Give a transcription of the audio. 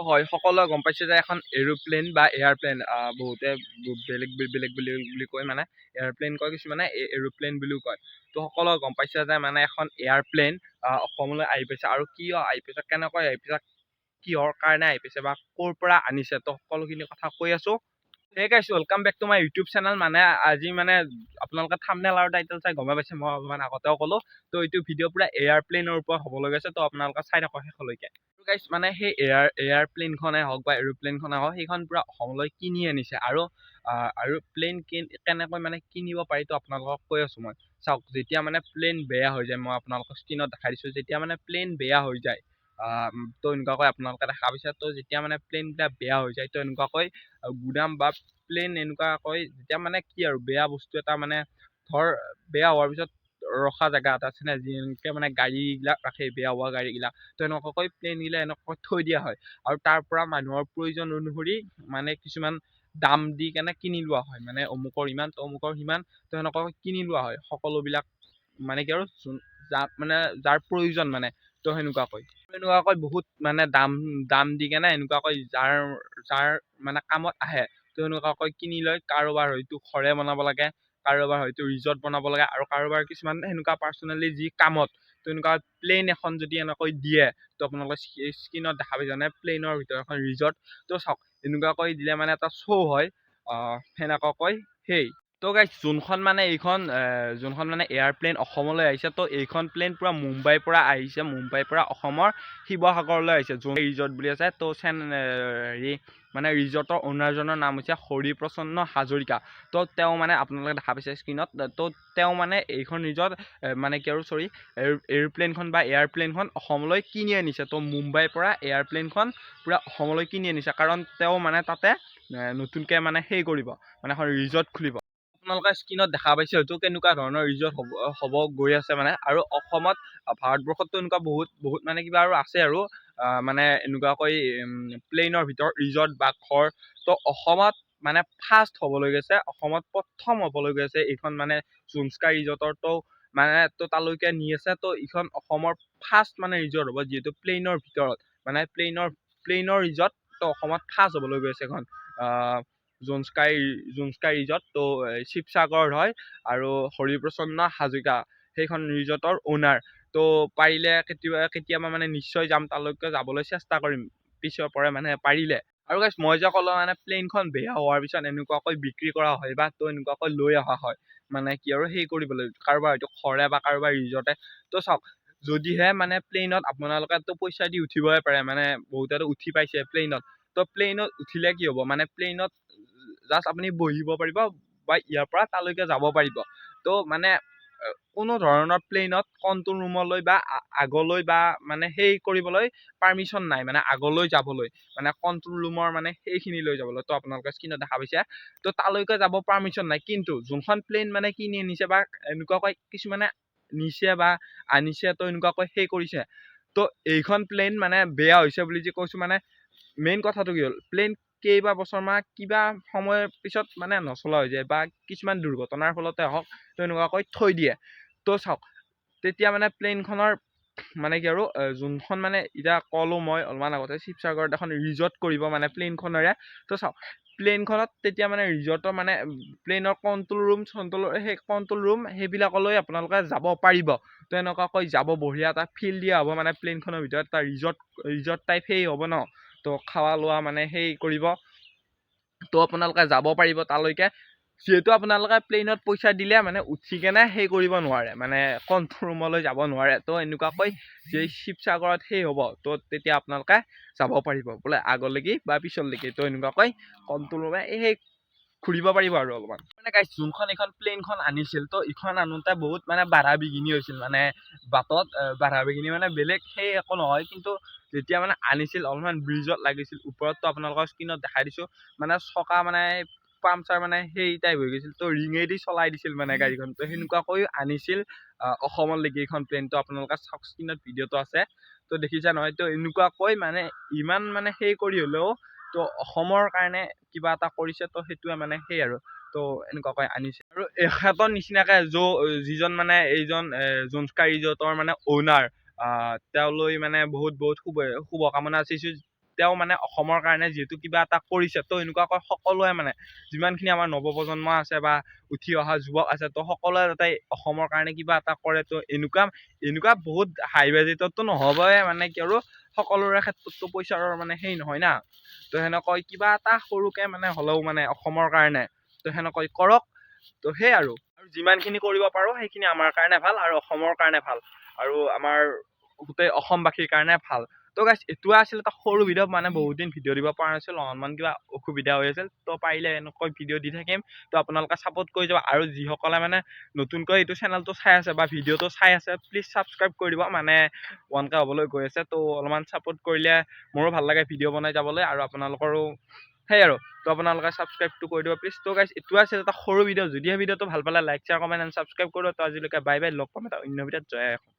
হয়, সকলোৱে গম পাইছে যে এখন এৰোপ্লেন বা এয়াৰপ্লেন, বহুতে বেলেগ বেলেগ বুলি বুলি কয়, মানে এয়াৰপ্লেন কয়, কিছুমানে এৰোপ্লেন বুলিও কয়। তো সকলোৱে গম পাইছে যে মানে এখন এয়াৰপ্লেন অসমলৈ আহি পাইছে। আৰু কিয় আহি পাইছে, কেনেকৈ আহি পাইছে, কিহৰ কাৰণে আহি পাইছে বা ক'ৰ পৰা আনিছে, তো সকলোখিনি কথা কৈ আছোঁ। Hey guys, welcome back to my YouTube channel. মানে আজি মানে আপোনালোকে থাম্বনেল আৰু টাইটেল চাই গমেই পাইছে, মই অলপমান আগতেও ক'লোঁ। তো এইটো ভিডিঅ' পূৰা এয়াৰপ্লেনৰ ওপৰত হ'বলৈ গৈছে, তো আপোনালোকে চাই থাকক শেষলৈকে। গাইছ, মানে সেই এয়াৰপ্লেনখনে হওক বা এৰোপ্লেনখনে হওক, সেইখন পূৰা অসমলৈ কিনি আনিছে। আৰু প্লেন কেনেকৈ মানে কিনিব পাৰি, তো আপোনালোকক কৈ আছোঁ মই। চাওক, যেতিয়া মানে প্লেন বেয়া হৈ যায়, মই আপোনালোকক স্ক্ৰীণত দেখাই দিছোঁ, যেতিয়া মানে প্লেন বেয়া হৈ যায়, তো এনেকুৱাকৈ আপোনালোকে দেখা পাইছে। তো যেতিয়া মানে প্লেনবিলাক বেয়া হৈ যায়, তো এনেকুৱাকৈ গুদাম বা প্লেন এনেকুৱাকৈ যেতিয়া মানে কি আৰু বেয়া বস্তু এটা মানে ধৰ বেয়া হোৱাৰ পিছত ৰখা জেগা এটা আছে নে, যেনেকৈ মানে গাড়ীবিলাক ৰাখে, বেয়া হোৱা গাড়ীবিলাক, তো এনেকুৱাকৈ প্লেনগিলা এনেকুৱাকৈ থৈ দিয়া হয়। আৰু তাৰ পৰা মানুহৰ প্ৰয়োজন অনুসৰি মানে কিছুমান দাম দি কেনে কিনি লোৱা হয়, মানে অমুকৰ ইমান, অমুকৰ সিমান, তো সেনেকুৱাকৈ কিনি লোৱা হয় সকলোবিলাক, মানে কি আৰু যাক মানে যাৰ প্ৰয়োজন মানে, তো সেনেকুৱাকৈ বহুত মানে দাম দাম দি কেনে এনেকুৱাকৈ যাৰ যাৰ মানে কামত আহে, তো সেনেকুৱাকৈ কিনি লয়। কাৰোবাৰ হয়তো ঘৰে বনাব লাগে, কাৰোবাৰ হয়তো ৰিজৰ্ট বনাব লাগে, আৰু কাৰোবাৰ কিছুমান সেনেকুৱা পাৰ্চনেলি যি কামত, তো এনেকুৱা প্লেন এখন যদি এনেকৈ দিয়ে, তো আপোনালোকে স্ক্ৰীণত দেখা পাইছে মানে প্লেনৰ ভিতৰত এখন ৰিজৰ্ট। তো চাওক, এনেকুৱাকৈ দিলে মানে এটা শ্ব' হয় সেনেকুৱাকৈ সেই। তো গাইছ, যোনখন মানে এইখন যোনখন মানে এয়াৰপ্লেন অসমলৈ আহিছে, তো এইখন প্লেন পূৰা মুম্বাইৰ পৰা আহিছে। মুম্বাইৰ পৰা অসমৰ শিৱসাগৰলৈ আহিছে, যোন ৰিজৰ্ট বুলি আছে। তো চেন হেৰি মানে ৰিজৰ্টৰ অ'নাৰজনৰ নাম হৈছে হৰিপ্ৰসন্ন হাজৰিকা। তো তেওঁ মানে আপোনালোকে দেখা পাইছে স্ক্ৰীণত, তো তেওঁ মানে এইখন ৰিজৰ্ট মানে কি আৰু চৰি, এৰোপ্লেনখন বা এয়াৰপ্লেনখন অসমলৈ কিনি আনিছে। তো মুম্বাইৰ পৰা এয়াৰপ্লেনখন পূৰা অসমলৈ কিনি আনিছে, কাৰণ তেওঁ মানে তাতে নতুনকৈ মানে সেই কৰিব, মানে এখন ৰিজৰ্ট খুলিব। আপোনালোকে স্ক্ৰীণত দেখা পাইছে হয়তো কেনেকুৱা ধৰণৰ ৰিজৰ্ট হ'ব হ'ব গৈ আছে মানে। আৰু অসমত, ভাৰতবৰ্ষততো এনেকুৱা বহুত বহুত মানে কিবা আৰু আছে আৰু মানে এনেকুৱাকৈ প্লেইনৰ ভিতৰত ৰিজৰ্ট বা ঘৰ। তো অসমত মানে ফাৰ্ষ্ট হ'বলৈ গৈছে, অসমত প্ৰথম হ'বলৈ গৈ আছে এইখন মানে জোনস্কাৰ ৰিজৰ্টৰ। তো মানে তো তালৈকে নি আছে। তো এইখন অসমৰ ফাৰ্ষ্ট মানে ৰিজৰ্ট হ'ব, যিহেতু প্লেইনৰ ভিতৰত মানে প্লেইনৰ ৰিজৰ্ট, তো অসমত ফাৰ্ষ্ট হ'বলৈ গৈ আছে এইখন জোনস্কাই ৰিজৰ্ট। তো শিৱসাগৰত হয় আৰু হৰিপ্ৰসন্ন হাজৰিকা সেইখন ৰিজৰ্টৰ অ'নাৰ। তো পাৰিলে কেতিয়াবা কেতিয়াবা মানে নিশ্চয় যাম তালৈকে, যাবলৈ চেষ্টা কৰিম পিছৰ পৰাই মানে পাৰিলে। আৰু গাইছ, মই যে ক'লো মানে প্লেইনখন বেয়া হোৱাৰ পিছত এনেকুৱাকৈ বিক্ৰী কৰা হয় বা তো এনেকুৱাকৈ লৈ অহা হয়, মানে কি আৰু সেই কৰিবলৈ কাৰোবাৰ হয়তো ঘৰে বা কাৰোবাৰ ৰিজৰ্টে। তো চাওক, যদিহে মানে প্লেইনত আপোনালোকেতো পইচা দি উঠিবই পাৰে, মানে বহুতেতো উঠি পাইছে প্লেইনত। তো প্লেইনত উঠিলে কি হ'ব, মানে প্লেইনত জাষ্ট আপুনি বহিব পাৰিব বা ইয়াৰ পৰা তালৈকে যাব পাৰিব। তো মানে কোনো ধৰণৰ প্লেইনত কণ্ট্ৰল ৰুমলৈ বা আগলৈ বা মানে সেই কৰিবলৈ পাৰ্মিশ্যন নাই, মানে আগলৈ যাবলৈ, মানে কণ্ট্ৰল ৰুমৰ মানে সেইখিনিলৈ যাবলৈ। তো আপোনালোকে স্ক্ৰীণত দেখা পাইছে, তো তালৈকে যাব পাৰ্মিশ্যন নাই। কিন্তু যোনখন প্লেইন মানে কিনি আনিছে বা এনেকুৱাকৈ কিছুমানে নিছে বা আনিছে, তো এনেকুৱাকৈ সেই কৰিছে। তো এইখন প্লেইন মানে বেয়া হৈছে বুলি যে কৈছোঁ, মানে মেইন কথাটো কি হ'ল, প্লেইন কেইবা বছৰমান কিবা সময়ৰ পিছত মানে নচলা হৈ যায় বা কিছুমান দুৰ্ঘটনাৰ ফলতে হওক, তো এনেকুৱাকৈ থৈ দিয়ে। তো চাওক, তেতিয়া মানে প্লেইনখনৰ মানে কি আৰু যোনখন মানে এতিয়া ক'লোঁ মই অলপমান আগতে শিৱসাগৰত এখন ৰিজৰ্ট কৰিব মানে প্লেইনখনেৰে। তো চাওক, প্লেইনখনত তেতিয়া মানে ৰিজৰ্টৰ মানে প্লেইনৰ কণ্ট্ৰল ৰুম চণ্ট্ৰল, সেই কণ্ট্ৰল ৰুম সেইবিলাকলৈ আপোনালোকে যাব পাৰিব। তো এনেকুৱাকৈ যাব, বঢ়িয়া এটা ফিল দিয়া হ'ব, মানে প্লেইনখনৰ ভিতৰত এটা ৰিজৰ্ট ৰিজৰ্ট টাইপ সেই হ'ব ন, তো খোৱা লোৱা মানে সেই কৰিব। তো আপোনালোকে যাব পাৰিব তালৈকে। যিহেতু আপোনালোকে প্লেইনত পইচা দিলে মানে উঠি কেনে সেই কৰিব নোৱাৰে, মানে কণ্ট্ৰল ৰুমলৈ যাব নোৱাৰে। তো এনেকুৱাকৈ যে শিৱসাগৰত সেই হ'ব, তো তেতিয়া আপোনালোকে যাব পাৰিব বোলে আগলৈকে বা পিছলৈকে। তো এনেকুৱাকৈ কণ্ট্ৰল ৰুমে সেই ঘূৰিব পাৰিব। আৰু অলপমান মানে গাইছ, যোনখন এইখন প্লেইনখন আনিছিল, তো ইখন আনোতে বহুত মানে বাধা বিঘিনি হৈছিল, মানে বাটত বাধা বিঘিনি মানে বেলেগ সেই একো নহয়, কিন্তু যেতিয়া মানে আনিছিল অলপমান ব্ৰিজত লাগিছিল ওপৰত। তো আপোনালোকৰ স্ক্ৰীণত দেখাই দিছোঁ, মানে চকা মানে পামচাৰ মানে সেই টাইপ হৈ গৈছিল, তো ৰিঙেদি চলাই দিছিল মানে গাড়ীখন। তো সেনেকুৱাকৈ আনিছিল অসমলৈকে এইখন প্লেনটো। আপোনালোকে চাওক, স্ক্ৰীণত ভিডিঅ'টো আছে, তো দেখিছা নহয়। তো এনেকুৱাকৈ মানে ইমান মানে সেই কৰি হ'লেও তো অসমৰ কাৰণে কিবা এটা কৰিছে, তো সেইটোৱে মানে সেই আৰু তো এনেকুৱাকৈ আনিছে। আৰু এখেতৰ নিচিনাকৈ যিজন মানে এইজন জোনস্কাৰ ৰিজৰ্টৰ মানে অ'নাৰ, তেওঁলৈ মানে বহুত বহুত শুভকামনা যাচিছোঁ। তেওঁ মানে অসমৰ কাৰণে যিহেতু কিবা এটা কৰিছে, তো এনেকুৱাকৈ সকলোৱে মানে যিমানখিনি আমাৰ নৱপ্ৰজন্ম আছে বা উঠি অহা যুৱক আছে, তো সকলোৱে যাতে অসমৰ কাৰণে কিবা এটা কৰে। তো এনেকুৱা এনেকুৱা বহুত হাই বাজেটততো নহ'বই, মানে কি আৰু সকলোৰে ক্ষেত্ৰততো পইচাৰ মানে সেই নহয় না। তো সেনেকৈ কিবা এটা সৰুকৈ মানে হ'লেও মানে অসমৰ কাৰণে তো সেনেকৈ কৰক। তো সেই আৰু যিমানখিনি কৰিব পাৰোঁ সেইখিনি আমাৰ কাৰণে ভাল আৰু অসমৰ কাৰণে ভাল আৰু আমাৰ গোটেই অসমবাসীৰ কাৰণে ভাল। তো গাইছ, এইটোৱে আছিল এটা সৰু ভিডিঅ', মানে বহুত দিন ভিডিঅ' দিব পৰা নাছিলোঁ, অলপমান কিবা অসুবিধা হৈ আছিল। তো পাৰিলে এনেকৈ ভিডিঅ' দি থাকিম, তো আপোনালোকে ছাপোৰ্ট কৰি যাব। আৰু যিসকলে মানে নতুনকৈ এইটো চেনেলটো চাই আছে বা ভিডিঅ'টো চাই আছে, প্লিজ ছাবস্ক্ৰাইব কৰি দিব। মানে 1K হ'বলৈ গৈ আছে, তো অলপমান ছাপোৰ্ট কৰিলে মোৰো ভাল লাগে ভিডিঅ' বনাই যাবলৈ আৰু আপোনালোকৰো সেই আৰু। তো আপোনালোকে ছাবস্ক্ৰাইবটো কৰি দিব প্লিজ। তো গাইছ, এইটো আছিল এটা সৰু ভিডিঅ'। যদিহে ভিডিঅ'টো ভাল পালে like, share, comment and subscribe কৰিব। তো আজিলৈকে বাই বাই, লগ পাম এটা অন্য ভিডিঅ'ত। জয় অসম।